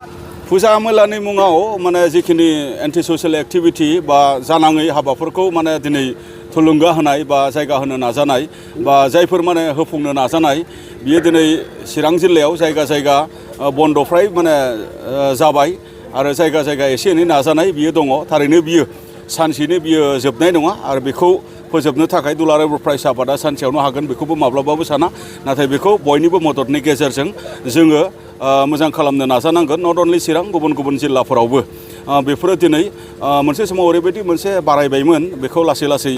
फुजा मेलानि मुङाव माने जिखिनि एन्टि ससियेल एक्टिभिटी बा जानाङै हाबाफोरखौ माने दिनै थुलुंगा होनाय बा जायगा होनो नाजानाय बा जायफोर माने होफुंनो नाजानाय बियो दिनै चिरां जिल्लायाव जायगा जायगा बन्द फ्राय माने जाबाय आरो जायगा जायगा एसे एनै नाजानाय बियो दङ थारैनो बियो सानसेनो बियो जोबनाय नङा आरो बेखौ फोजोबनो थाखाय दुलाराय बर' फरायसा आफादा सानसेयावनो हागोन बेखौबो माब्लाबाबो साना नाथाय बेखौ बयनिबो मददनि गेजेरजों जोङो मोजां खालामनो नाजानांगोन नट अनलि चिरां गुबुन गुबुन जिल्लाफोरावबो बेफोरो दिनै मोनसे समाव ओरैबायदि मोनसे बारायबायमोन बेखौ लासै लासै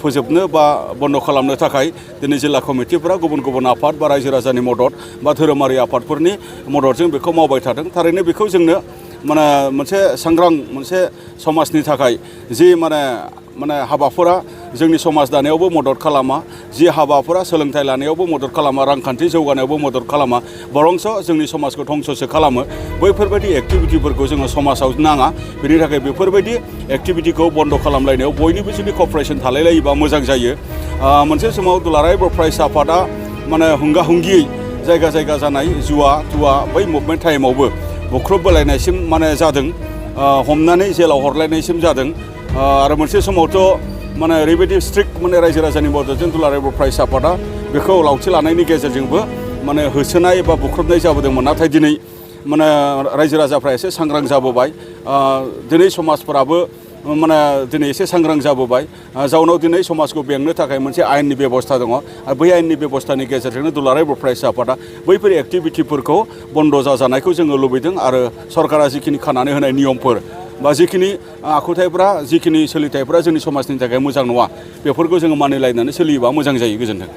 फोजोबनो बा बन्द खालामनो थाखाय दिनै जिल्ला कमिटिफोरा गुबुन गुबुन आफाद बा रायजो राजानि मदद बा धोरोमारि आफादफोरनि मददजों बेखौ मावबाय थादों थारैनो बेखौ जोंनो माने मोनसे सांग्रां मोनसे समाजनि थाखाय जि माने हाबाफोरा जोंनि समाज दानायावबो मदद खालामा जि हाबाफोरा सोलोंथाइ लानायावबो मदद खालामा रांखान्थि जौगानायावबो मदद खालामा बरंस जोंनि समाजखौ धंससो खालामो बैफोरबायदि एक्टिभिटिफोरखौ जोङो समाजाव नाङा बेनि थाखाय बेफोरबायदि एक्टिभिटिखौ बन्द खालामलायनायाव बयनिबो जुदि कपारेसन थालायलायोबा मोजां जायो मोनसे समाव दुलाराय बर' फरायसा आफादा माने हुंगा हुंगियै जायगा जायगा जानाय जुवा तुवा बै मुभमेन्ट टाइमावबो बुख्रुब बोलायनायसिम माने जादों हमनानै जेलाव हरलायनायसिम जादों आरो मोनसे समावथ' माने ओरैबायदि स्ट्रिक्ट माने रायजो राजानि मददजों दुलाराय बर' फरायसा आफादा बेखौ लावथि लानायनि गेजेरजोंबो माने होसोनाय बा बुख्रुबनाय जाबोदोंमोन नाथाय दिनै माने रायजो राजाफ्रा एसे सांग्रां जाबोबाय दिनै समाजफोराबो माने दिनै एसे सांग्रां जाबोबाय जाउनाव दिनै समाजखौ बेंनो थाखाय मोनसे आयेननि बेबस्था दङ आरो बै आयेननि बेबस्थानि गेजेरजोंनो दुलाराय बर' फरायसा आफादा बैफोर एक्टिभिटिफोरखौ बन्द जाजानायखौ जोङो लुबैदों आरो सरकारा जिखिनि खानानै होनाय नियमफोर बा जिखिनि आखुथायफ्रा जिखिनि सोलिथायफ्रा जोंनि समाजनि थाखाय मोजां नङा बेफोरखौ जोङो मानिलायनानै सोलियोबा मोजां जायो गोजोन्थों।